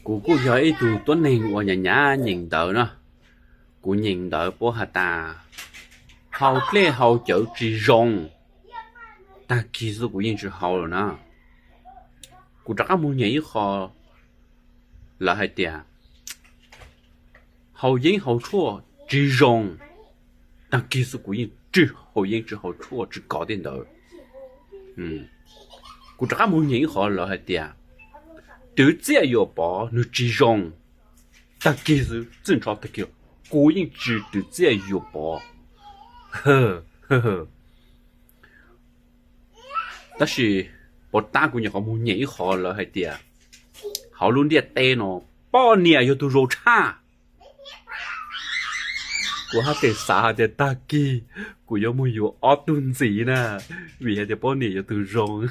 Kuv kuj yog ib tug tuab neeg uas nyav nyav nyeem ntawv na. Kuv nyeem ntawv puab has tas, hau dlej hau cawv tsis zoo, tag kis xwb kuv yeej tsis hau lawm na. Kuv rov qab mus nyeem ib qho, lawv hais tias hau yeeb hau tshuaj tsis zoo, tag kis xwb kuv yeej tsis hau yeeb tsis hau tshuaj tsis kov tej ntawd. Kuv rov qab mus nyeem ib qho, lawv hais tias twv txiaj yuam pov nws tsis zoo, tag kis xwb txij nrho tag kis kuv yeej tsis twv txiaj yuam pov. Tab sis puag ta kuv nyuam qhuav mus nyeem ib qho, lawv hais tias hauv lub ntiaj teb no poj niam yog tus zoo tshaj. Kuv haj tseem xav hais tias tag kis kuv yuav mus yuav ob tug ntxiv na, vim hais tias poj niam yog tus zoo.